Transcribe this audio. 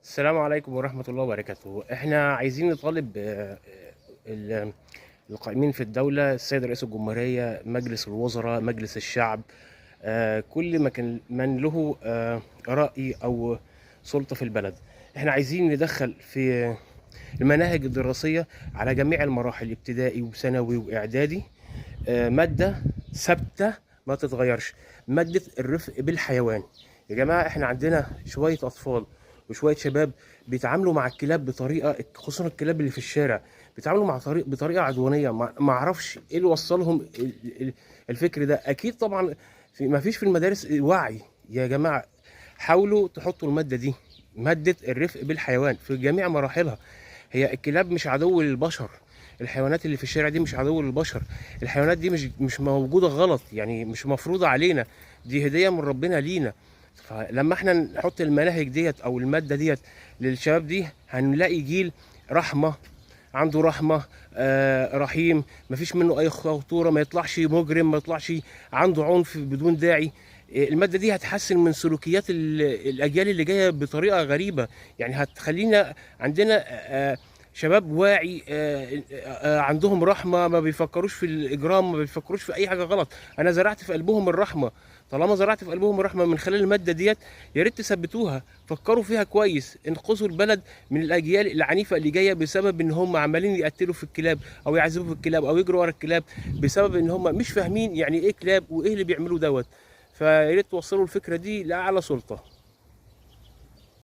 السلام عليكم ورحمة الله وبركاته. احنا عايزين نطالب ال- القائمين في الدولة، السيد رئيس الجمهورية، مجلس الوزراء، مجلس الشعب، كل ما كان من له رأي أو سلطة في البلد. احنا عايزين ندخل في المناهج الدراسية على جميع المراحل، ابتدائي وثانوي وإعدادي، مادة ثابتة ما تتغيرش، مادة الرفق بالحيوان. يا جماعة احنا عندنا شوية أطفال وشوية شباب بيتعاملوا مع الكلاب بطريقة، خصوصا الكلاب اللي في الشارع، بيتعاملوا مع بطريقة عدوانية. ما اعرفش ايه اللي وصلهم الفكر ده. اكيد طبعا ما فيش في المدارس وعي. يا جماعة حاولوا تحطوا المادة دي، مادة الرفق بالحيوان في جميع مراحلها. هي الكلاب مش عدو للبشر، الحيوانات اللي في الشارع دي مش عدو للبشر، الحيوانات دي مش موجودة غلط، يعني مش مفروضة علينا، دي هدية من ربنا لينا. فلما احنا نحط المناهج ديت او المادة ديت للشباب دي، هنلاقي جيل رحمة، عنده رحمة، رحيم، مفيش منه اي خطورة، ما يطلعش مجرم، ما يطلعش عنده عنف بدون داعي. المادة دي هتحسن من سلوكيات الاجيال اللي جاية بطريقة غريبة، يعني هتخلينا عندنا شباب واعي، عندهم رحمة، ما بيفكروش في الإجرام، ما بيفكروش في أي حاجة غلط. أنا زرعت في قلبهم الرحمة، طالما زرعت في قلبهم الرحمة من خلال المادة ديت، يا ريت تثبتوها، فكروا فيها كويس، انقذوا البلد من الأجيال العنيفة اللي جاية بسبب إن هم عمالين يقتلوا في الكلاب أو يعذبوا في الكلاب أو يجروا ورا الكلاب، بسبب إن هم مش فاهمين يعني إيه كلاب وإيه اللي بيعملوه دوت. فيا ريت توصلوا الفكرة دي لأعلى سلطة.